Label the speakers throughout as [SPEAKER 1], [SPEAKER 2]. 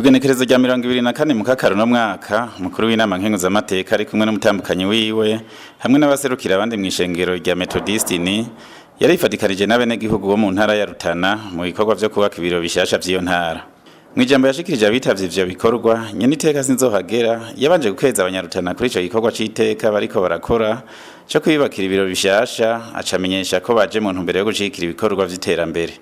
[SPEAKER 1] Kw'igenekerezo rya 24 Mukakaro no mwaka, mukuru w'inama nkenguzamateka ari kumwe n'umutambukanyi wiwe hamwe n'abaserukira abandi mw'ishengero rya Metodistini yarifatikanije n'abenegihugu bo mu ntara ya Rutana mu bikorwa vyo kubaka ibiro bishasha vy'iyo ntara. Mw'ijambo yashikirije abitavye ivyo bikorwa, nyeniteka Sinzohagera yabanje gukeza abanyarutana kuri ico gikorwa c'iteka bariko barakora co kwiyubakira ibiro bishasha, acamenyesha ko baje mu ntumbero yo gushigikira ibikorwa vy'iterambere.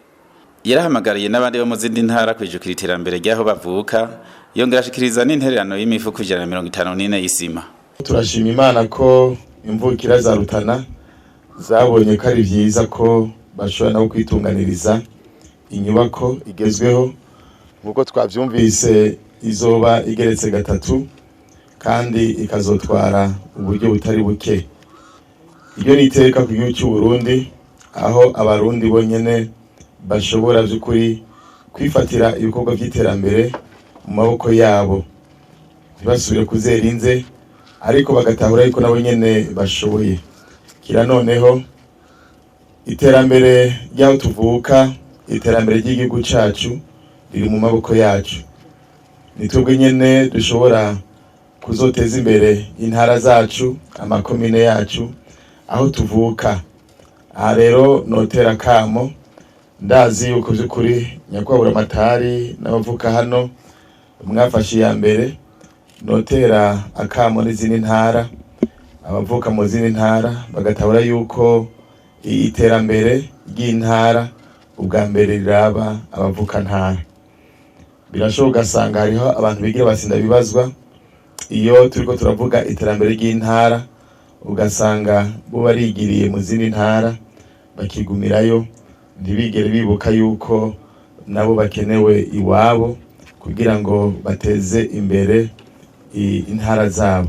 [SPEAKER 1] Yarahamagariye n'abandi bo mu zindi ntara kwijukira iterambere ry'aho bavuka, yongera ashikiriza n'intererano y'imifuko 154 y'isima.
[SPEAKER 2] Turashima Imana ko imvukira za Rutana zabonye ko ari vyiza ko bashobora nabo kwitunganiriza inyubako igezweho, nk'uko twavyumvise izoba igeretse gatatu kandi ikazotwara uburyo butari buke. Iryo ni iteka ku gihugu c'u Burundi, aho abarundi bonyene bashobora vy'ukuri kwifatira ibikorwa vy'iterambere mu maboko yabo, ntibasubire kuzera inze, ariko bagatahura yuko nabo nyene bashoboye. Kira noneho iterambere ry'aho tuvuka, iterambere ry'igihugu cacu riri mu maboko yacu. Ni twebwe nyene dushobora kuzoteza imbere intara zacu, amakomine yacu, aho tuvuka. Aha rero notera kamo, ndazi yuko vy'ukuri nyakubahwa Buramatari n'abavuka hano mwafashe iya mbere. Notera akamo n'izindi ntara, abavuka mu zindi ntara bagatabura yuko iterambere ry'intara ubwa mbere riraba abavuka ntara. Birashoboka ugasanga hariho abantu bigira basinda bibazwa iyo turiko turavuga iterambere ry'intara, ugasanga bo barigiriye mu zindi ntara bakigumirayo, ntibigere bibuka yuko nabo bakenewe iwabo kugira ngo bateze imbere intara zabo.